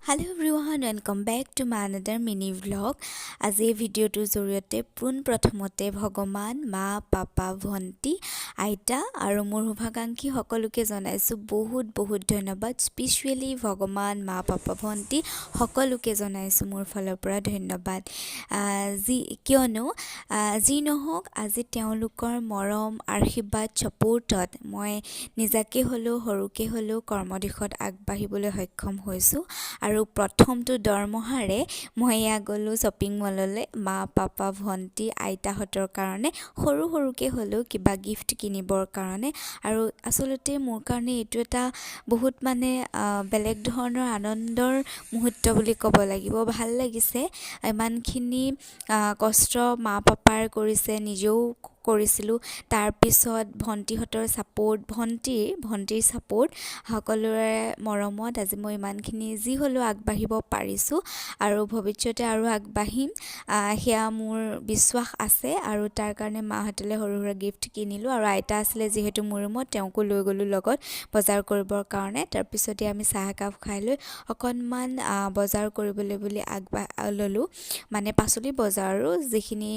Hello everyone, welcome back to my another mini vlog. আজি এই ভিডিঅ'টোৰ জৰিয়তে পোনপ্ৰথমতে ভগৱান, মা, পাপা, ভণ্টি, আইতা আৰু মোৰ শুভাকাংক্ষী সকলোকে জনাইছোঁ বহুত বহুত ধন্যবাদ। স্পেচিয়েলি ভগৱান, মা, পাপা, ভণ্টি সকলোকে জনাইছোঁ মোৰ ফালৰ পৰা ধন্যবাদ। যি কিয়নো যি নহওক, আজি তেওঁলোকৰ মৰম, আশীৰ্বাদ, ছাপোৰ্টত মই নিজাকে হ'লেও, সৰুকে হ'লেও কৰ্মদিশত আগবাঢ়িবলৈ সক্ষম হৈছোঁ। আৰু প্ৰথমটো দৰমহাৰে মই এয়া গ'লোঁ শ্বপিং মললৈ, মা, পাপা, ভণ্টি, আইতাহঁতৰ কাৰণে সৰু সৰুকৈ হ'লেও কিবা গিফ্ট কিনিবৰ কাৰণে। আৰু আচলতে মোৰ কাৰণে এইটো এটা বহুত মানে বেলেগ ধৰণৰ আনন্দৰ মুহূৰ্ত বুলি ক'ব লাগিব। ভাল লাগিছে। ইমানখিনি কষ্ট মা পাপাৰ কৰিছে, নিজেও কৰিছিলোঁ, তাৰপিছত ভণ্টিহঁতৰ ছাপোৰ্ট, ভণ্টিৰ ছাপোৰ্ট, সকলোৰে মৰমত আজি মই ইমানখিনি যি হ'লেও আগবাঢ়িব পাৰিছোঁ আৰু ভৱিষ্যতে আৰু আগবাঢ়িম, সেয়া মোৰ বিশ্বাস আছে। আৰু তাৰ কাৰণে মাহঁতলৈ সৰু সুৰা গিফ্ট কিনিলোঁ আৰু আইতা আছিলে যিহেতু মোৰ ৰুমত, তেওঁকো লৈ গ'লোঁ লগত বজাৰ কৰিবৰ কাৰণে। তাৰপিছতে আমি চাহ একাপ খাই লৈ অকণমান বজাৰ কৰিবলৈ বুলি ল'লোঁ, মানে পাচলি বজাৰ। আৰু যিখিনি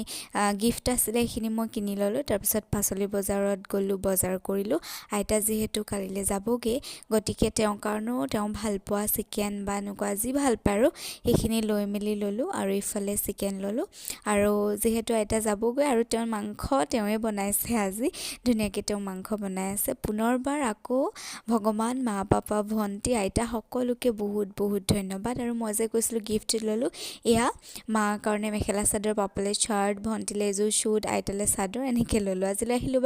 গিফ্ট আছিলে, সেইখিনি মই কিনি ল'লোঁ। তাৰপিছত পাচলি বজাৰত গ'লোঁ, বজাৰ কৰিলোঁ। আইতা যিহেতু কালিলৈ যাবগৈ, গতিকে তেওঁৰ কাৰণেও তেওঁ ভাল পোৱা চিকেন বা এনেকুৱা যি ভাল পায় আৰু সেইখিনি লৈ মেলি ল'লোঁ। আৰু ইফালে চিকেন ল'লোঁ। আৰু যিহেতু আইতা যাবগৈ আৰু তেওঁৰ মাংস তেওঁৱে বনাইছে, আজি ধুনীয়াকৈ তেওঁ মাংস বনাই আছে। পুনৰবাৰ আকৌ ভগৱান, মা, পাপা, ভণ্টি, আইতা সকলোকে বহুত বহুত ধন্যবাদ। আৰু মই যে কৈছিলোঁ গিফ্ট ল'লোঁ, এয়া মাৰ কাৰণে মেখেলা চাদৰ, পাপালৈ চাৰ্ট, ভণ্টিলৈ এযোৰ শ্বুট, আইতালৈ চাদৰ, এনেকৈ ল'লোঁ। আজিলৈ আহিলোঁ, বাই।